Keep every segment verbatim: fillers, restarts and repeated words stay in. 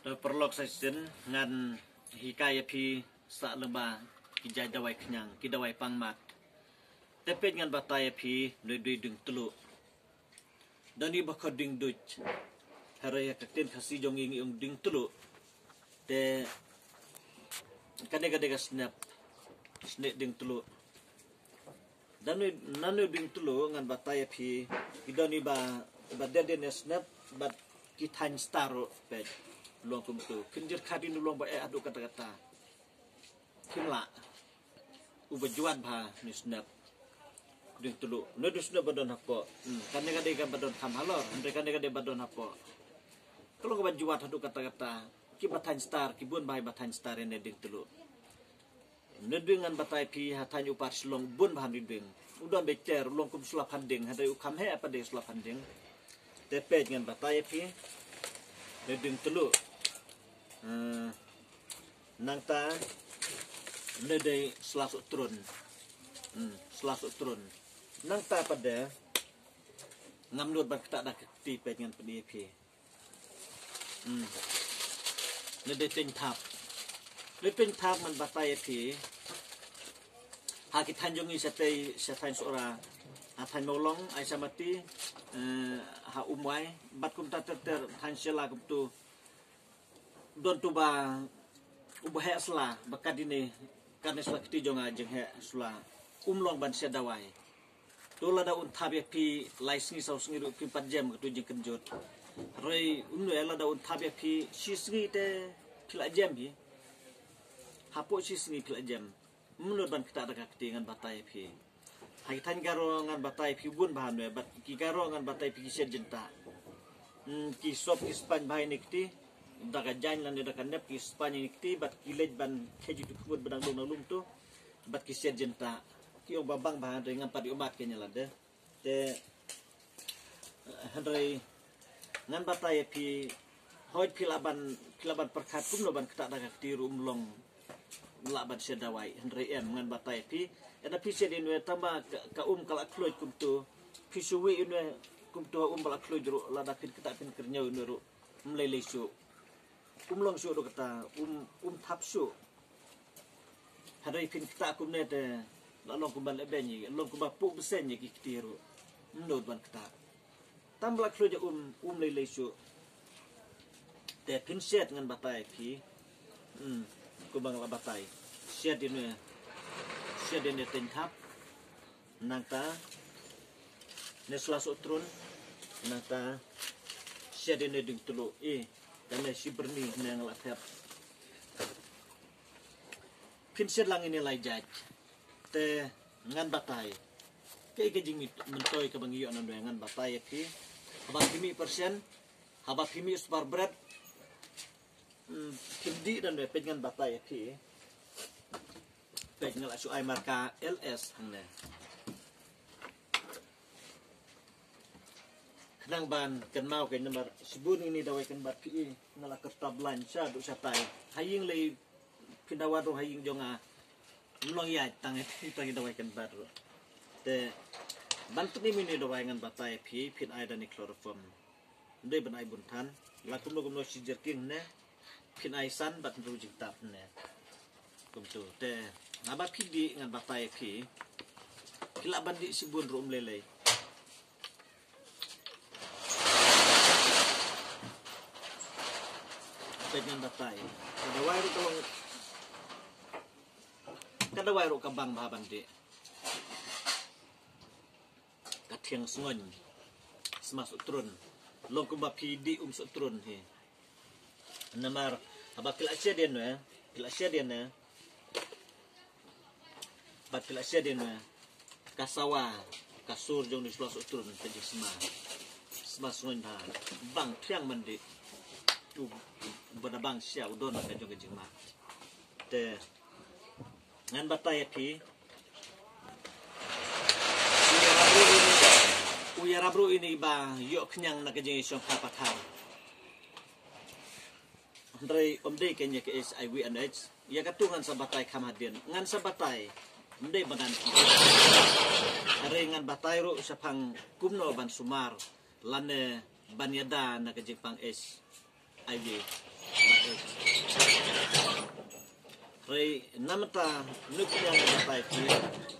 Te paralok sa shisien ngan hikai ïa phi sa lem bad ki jait dawai khñiang, ki dawai pang mat. Te peit ngan batai ïa phi, ne dei ding tluh. Dang ïa ba ka ding duh. Hynrei ha ka ktien Khasi jong ngi ngi ong ding tluh. Te kane ka dei ka snep, snep ding tluh. Dang ïa, nang ïa ding tluh ngan batai ïa phi, ki dang ïa ba, ba dei dei ne snep, bad ki thaiñ star ruh peit. Long kumtu. Kin jyrkhat ïa u long ba eh haduh katta katta. Kim lah. Uba jwat bha ne snep. Ding tluh. Ne dei snep ba don hapoh. Hmm. Kane ka dei ka ba don kham halor. Hynrei kane ka dei ba don hapoh. Ka long kaba jwat haduh katta katta. Ki ba thaiñ star, ki bun bha ba thaiñ star ïa ne ding tluh. Ne dei ngan batai phi ha thaiñ u par Shillong bun bha ne dei. U don beit ter, u long kum sula phan ding, hynrei u kham heh pat de sula phan ding. Te peit ngan batai phi. Ne ding tluh. Eh, nangta ne dei sla soh trun. Hmm, sla soh trun. Nangta pat de ngam nud ban ktah da ka kti, peit ngan pyni phi. Hmm. Ne dei teng thap. Ne teng thap ngan batai ïa phi. Ha ki thaiñ jong ngi shatei, sha thaiñ Sohra. Ha thaiñ Mawlong, Aisamati, eh, ha Umwai, bad kumta ter ter, thaiñ Shella kumtu. Don tu ba, uba heh sla, ba ka dei ne, kane sla kti jong nga jingheh sla. Um long ban shet dawai. To lada un thap ïa phi lai sngi saw sngi ruh phim pat jem, katu jingkynjot. Hynrei um noh lada un thap ïa phi shi sngi te phi la jem hi. Hapoh shi sngi phi la jem. Mano ban ktah da ka kti ngan batai phi. Ha ki thaiñ Garo ngan batai phi bun bha ne, bad ki Garo ngan batai phi ki shet jingtah. Hmm, ki sop ki spaiñ bha ïa ne kti. Da ka jaiñ lane da ka nep ki spaiñ ïa ne kti, bad ki leit ban khet ïa tu khmut ba dang lum dang lum tu. Bad ki shet jingtah. Ki ong ba bang bha, hynrei ngam pat ïoh mad kane lade. Te hynrei ngan batai ïa phi, hooid phi lah ban, phi lah ban pyrkhat kumno ban ktah da ka kti ruh um long lah ban shet dawai, hynrei em ngan batai ïa phi. Ynda phi shet ïa ne tang ba ka, ka um ka la khluid kumtu, phi shu wih ïa ne kumtu, um ka la khluid ruh, lada phin ktah phin kyrñew ïa ne ruh, um lei lei shuh. Um long shuh ruh kata, um, um thap shuh. Hynrei phin ktah kumne te, la long kumba leh beiñ ïa, long kumba puh bseiñ ïa ki kti ruh. Mano ban ktah. Tang ba la khluid ïa um, um lei lei shuh. Te phin shet ngan batai phi. Hmm, kumba nga la batai. Shet ïa ne, shet ïa ne teng thap. Nangta ne sla soh trun. Nangta shet ïa ne ding tluh. Eh, kane shi byrni ne nga la thep. Phin shet lang ïa ne lai jait. Te ngan batai. Kaei ka jingmyntoi kaba ngi ïoh nangne, ngan batai ïa phi. Haba phi mih persen, haba phi mih spar bret. Hmm, phin dih nangne, peit ngan batai ïa phi. Peit nga la shu ai marka L S hangne. Khnang ban kynmaw kein namar shibun ïa ne dawai kynbat phi, nga la kyrta blan shaduh shatai. Ha ïing lei phin da wad ruh ha ïing jong nga. Mlong ïaid tang ïa, tang ïa dawai kynbat ruh. Te ban pynim ïa ne dawai ngan batai phi, phin ai da ne chloroform. Ym dei ban ai bun than. La kumno kumno shi jerking ne. Phin ai san bad hynriew jingtap ne. Kumtu te haba phi dih ngan batai phi. Phi lah ban dih shibun ruh ym lei lei. Peit ngan batai. Ka dawai ruh ka long, ka dawai ruh ka bang bha ban dih. Ka thiang sngoñ. Sma soh trun. Long kumba phi dih um soh trun hi. Namar haba phi la shet ïa ne, phi la shet ïa ne. Bad phi la shet ïa ne. Ka sawa, ka sur jong ne sla soh trun ka jingsma. Sma sngoñ bha. Bang thiang ban dih. Tu ba da bang sha u don ka jong ka jingma. Te ngan batai ïa phi. U ïarap ruh ïa ne, u ïarap ruh ïa ne ba ïoh khñiang na ka jingïashongkha pathar. Hynrei ym dei kein ïa ka H I V and AIDS. Ïa katu ngan sa batai kham hadien. Ngan sa batai. Ym dei ba ngan. Hynrei ngan batai ruh shaphang kumno ban sumar. Lane ban ïada na ka jingpang H I V. Hynrei namar ta nuk ïa nga batai ki,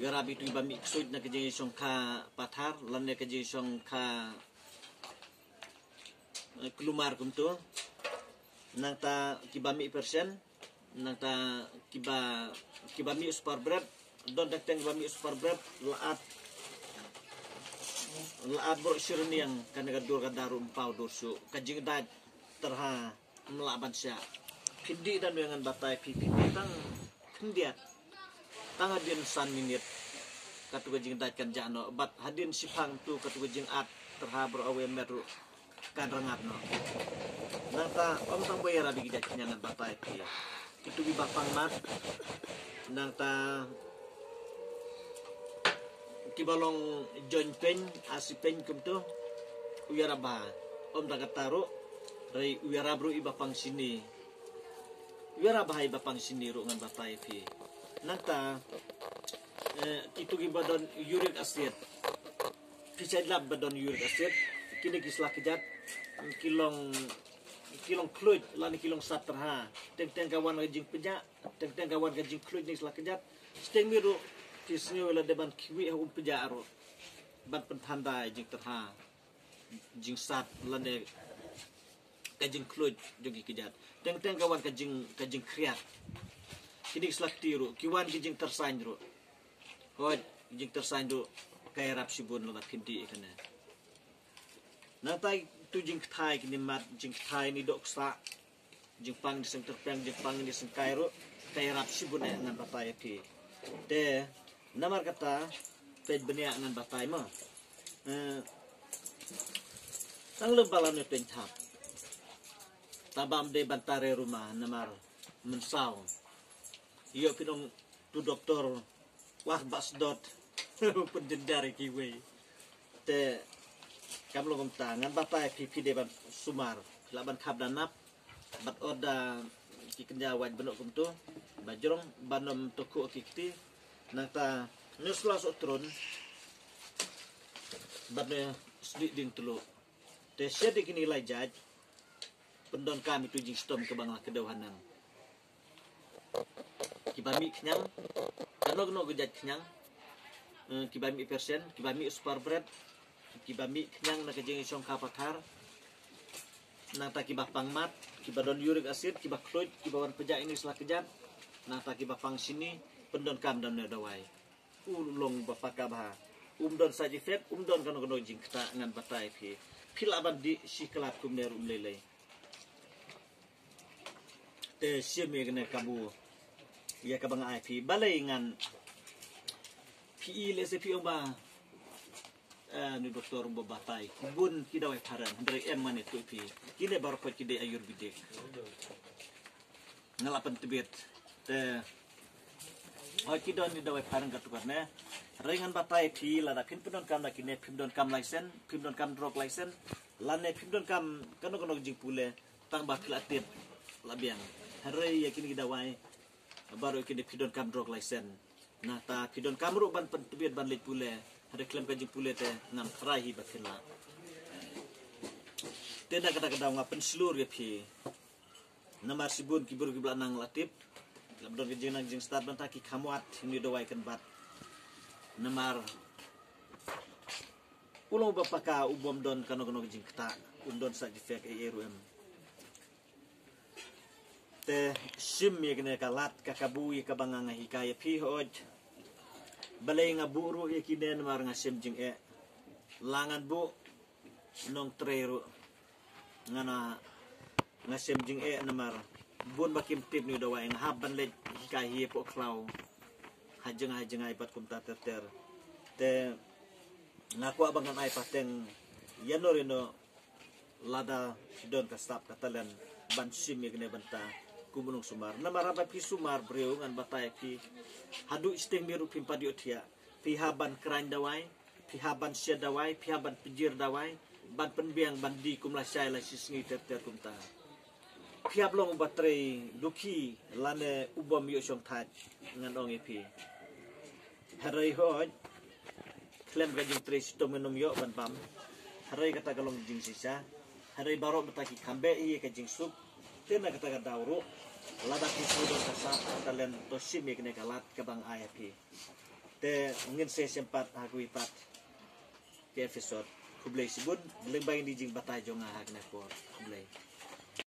ïa rabi tu ba mih ksuid na ka jingïashongkha pathar lane ka jingïashongkha, eh, kulmar kumtu. Nangta kiba mih persen, nangta kiba, kiba mih super bread, don teng teng kiba mih super bread, la at, la at bro shirniang kan ka dur ka daru mpaw dur shu ka jingdait terha. Mla ban sha. Phin dih dan ngan batai phi, phin dih tang khyndiat. Tang hadien san minit. Katu ka jingdait kan jah noh. Bad hadien shiphang tu katu ka jingat terha bro awe met ruh kan rngat noh. Nangta ym tang boi ïa rabi ki jait khñiang ngan batai phi. Kitu kiba pang mat. Nangta kiba long join pyn, asi pyn kumtu. U ïarap bha. Ym da kata ruh. Hynrei u ïarap ruh iba pang shini. U ïarap bha iba pang shini ruh ngan batai phi. Nangta, eh, kitu kiba don uric acid. Phi shait lap ba don uric acid. Kine ki sla kjat. Ki long, ki long khluid lane ki long sat terha. Teng teng ka wan ka jingpjah. Teng teng ka wan ka jingkhluid ne ki sla kjat. Steng mi ruh ki sngew la dei ban kiwi ha um pjah ruh. Ban pynthan da jingterha, jingsat lane ka jingkhluid jong ki kjat. Teng teng ka wan ka jing, ka jingkhriat. Kine ki sla kti ruh ki wan ki jingtyrsain ruh. Hoi, jingtyrsain ruh ka ïarap shibun lada phin dih ïa kane. Nangta tu jingkthai kine mat, jingkthai ni doh ksah. Jingpang ni seng tyrpeng, jingpang ni seng kai ruh. Ka ïarap shibun eh ngan batai ïa phi. Te namar kata peit bniah ngan batai mo. Eh, tang le balan ne peit thap. Tabam de ban tare ruma namar mynsaw. Ïoh phi dong tu doktor wah bas dot. Pynjynjar kiwei. Te kam long kumta ngan batai phi, phi de ban sumar la ban khap da nap. Bad order ki kynja wait bano kumtu. Ba jrong ban ym to khuh ki kti. Nangta nusla so tron. Bad ne sdi ding tulu. Te sedi kini lai jaj. Pyndonkam itu jingshitom kaba nga la kdew hanang. Kiba mih khñiang, kano kano ka jait khñiang, eh, kiba mih persen, kiba mih super bread, kiba mih khñiang na ka jingïashongkha pathar, nangta kiba pang mat, kiba don uric acid, kiba khluid, kiba wan pjah ini sla kjat, nangta kiba pang shini, pyndonkam da une u dawai. U long ba paka bha. Um don side effect, um don kano kano jingkta ngan batai phi. Phi lah ban dih shi klat kumne ruh um lei lei. Te shim ïa kane kabu. Ïa kaba nga ai phi. Balei ngan phi i lehse phi ong ba, eh, ni doktor ba batai. Bun ki dawai phareng. Hynrei em mane tu phi. Kine baroh pat ki dei ayurvedic. Nga la pyntbit. Te hoi ki don ni dawai phareng katu kane. Hynrei ngan batai phi lada phin pyndonkam da kine phim donkam license, phim donkam drug license. Lane phim donkam kano kano jingpule tang ba phi la tip la biang. Hynrei ïa kine ki dawai baroh kine phi donkam drug license. Nangta phi donkam ruh ban pyntbit ban leit pule. Hynrei khlem ka jingpule te ngam khrai hi ba phin lah. Te na kata ka daw nga pynshlur ïa phi. Namar shibun ki briew kiba la nang la tip. La don ka jingnang jingstad bynta ki kham wad ïa une u dawai kan bat. Namar u long ba paka u bym don kano kano ka jingkta, um don side effect ei ei ruh em. Te shim ïa kane ka lad ka kabu ïa kaba nga nga hikai ïa phi hoi. Balei nga buh ruh ïa kine namar nga shem jingeh. La ngan buh nongtrei ruh. Nga na, nga shem jingeh namar bun ba kim tip ni u dawai nga hap ban leit hikai hi hapoh khlaw. Ha jngai ha jngai bad kumta ter ter. Te nga kwah ba ngan ai pateng ïano ïano lada don ka sap ka talent ban shim ïa kane bynta kum u nongsumar. Namar haba phi sumar briew ngan batai phi haduh shiteng miet ruh phim pat ïohthiah. Phi hap ban khraiñ dawai, phi hap ban shet dawai, phi hap ban pynjir dawai, ban pynbiang ban die kum lashai lashisngi ter ter kumta. Phi hap long uba trei dukhi lane u bym ïoh shongthait ngan ong ïa phi. Hynrei hoi khlem ka jingtrei shitom ngin ym ïoh ban bam. Hynrei kata ka long jingshisha. Hynrei baroh bynta ki kham beh ïa ka jingsuk. Te na kata ka daw ruh, lada phi sngewdon ka sap ka talent, to shim ïa kane ka lad kaba nga ai ha phi. Te ngin sa ïashem pat ha kawei pat ka episode. Khublei shibun, lyngba kine ki jingbatai jong nga ha kane ka por. Khublei.